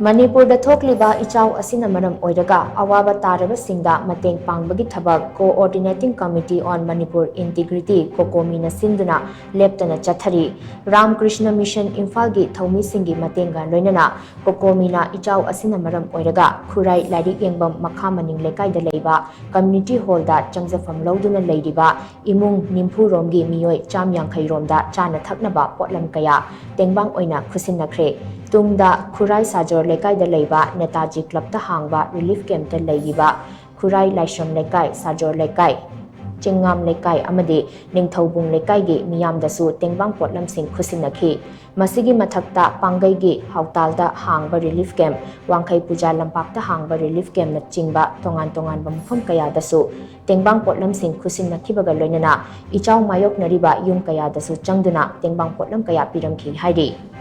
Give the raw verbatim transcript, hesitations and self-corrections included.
ꯃꯅꯤꯄꯨꯔꯗ ꯊꯣꯛꯂꯤꯕ ꯏꯆꯥꯎ ꯑꯁꯤꯅ ꯃꯔꯝ ꯑꯣꯏꯔꯒ ꯑꯋꯥꯕ ꯇꯥꯔꯕꯁꯤꯡꯗ ꯃꯇꯦꯡ ꯄꯥꯡꯕꯒꯤ ꯊꯕꯛ Coordinating Committee on Manipur Integrity, ꯀꯣꯀꯣꯃꯤꯅ ꯁꯤꯟꯗꯨꯅ ꯂꯦꯞꯇꯅ ꯆꯠꯊꯔꯤ꯫ ꯔꯥꯝ ꯀ꯭ꯔꯤꯁꯅ ꯃꯤꯁꯟ ꯏꯝꯐꯥꯜꯒꯤ ꯊꯧꯃꯤꯁꯤꯡꯒꯤ ꯃꯇꯦꯡꯒ ꯂꯣꯏꯅꯅ ꯀꯣꯀꯣꯃꯤꯅ ꯏꯆꯥꯎ ꯑꯁꯤꯅ ꯃꯔꯝ ꯑꯣꯏꯔꯒ ꯈꯨꯔꯥꯏ ꯂꯥꯏꯔꯤꯛ ꯌꯦꯡꯐꯝ ꯃꯈꯥ ꯃꯅꯤꯡ ꯂꯩꯀꯥꯏꯗ ꯂꯩꯕ ꯀꯝꯃ꯭ꯌꯨꯅꯤꯇꯤ ꯍꯣꯜꯗ ꯆꯪꯖꯐꯝ ꯂꯧꯗꯨꯅ ꯂꯩꯔꯤꯕ ꯏꯃꯨꯡ ꯅꯤꯝꯐꯨ ꯔꯣꯝꯒꯤ ꯃꯤꯑꯣꯏ ꯆꯥꯝ ꯌꯥꯡꯈꯩ ꯔꯣꯝꯗ ꯆꯥꯅ ꯊꯛꯅꯕ ꯄꯣꯠꯂꯝ ꯀꯌꯥ ꯇꯦꯡꯕꯥꯡ ꯑꯣꯏꯅ ꯈꯨꯠꯁꯤꯟꯅꯈ꯭ꯔꯦ꯫ ꯇꯨꯡꯗ ꯈꯨꯔꯥꯏ ꯁꯥꯖꯣꯔ ꯂꯩꯀꯥꯏꯗ ꯂꯩꯕ ꯅꯦꯇꯥꯖꯤ ꯀ꯭ꯂꯕꯇ ꯍꯥꯡꯕ ꯔꯤꯂꯤꯐ ꯀꯦꯝꯞꯇ ꯂꯩꯔꯤꯕ ꯈꯨꯔꯥꯏ ꯂꯥꯏꯁ꯭ꯔꯝ ꯂꯩꯀꯥꯏ, ꯁꯥꯖꯣꯔ ꯂꯩꯀꯥꯏ, ꯆꯤꯡꯉꯥꯝ ꯂꯩꯀꯥꯏ ꯑꯃꯗꯤ ꯅꯤꯡꯊꯧꯕꯨꯡ ꯂꯩꯀꯥꯏꯒꯤ ꯃꯤꯌꯥꯝꯗꯁꯨ ꯇꯦꯡꯕꯥꯡ ꯄꯣꯠꯂꯝꯁꯤꯡ ꯈꯨꯠꯁꯤꯟꯅꯈꯤ꯫ ꯃꯁꯤꯒꯤ ꯃꯊꯛꯇ ꯄꯥꯡꯒꯩꯒꯤ ꯍꯥꯎꯇꯥꯜꯗ ꯍꯥꯡꯕ ꯔꯤꯂꯤꯐ ꯀꯦꯝꯞ, ꯋꯥꯡꯈꯩ ꯄꯨꯖꯥ ꯂꯝꯄꯥꯛꯇ ꯍꯥꯡꯕ ꯔꯤꯂꯤꯐ ꯀꯦꯝꯞꯅꯆꯤꯡꯕ ꯇꯣꯉꯥꯟ ꯇꯣꯉꯥꯟꯕ ꯃꯐꯝ ꯀꯌꯥꯗꯁꯨ ꯇꯦꯡꯕꯥꯡ ꯄꯣꯠꯂꯝꯁꯤꯡ ꯈꯨꯠꯁꯤꯟꯅꯈꯤꯕꯒ ꯂꯣꯏꯅꯅ ꯏꯆꯥꯎ ꯃꯥꯌꯣꯛꯅꯔꯤꯕ ꯌꯨꯝ ꯀꯌꯥꯗꯁꯨ ꯆꯪꯗꯨꯅ ꯇꯦꯡꯕꯥꯡ ꯄꯣꯠꯂꯝ ꯀꯌꯥ ꯄꯤꯔꯝꯈꯤ ꯍꯥꯏꯔꯤ꯫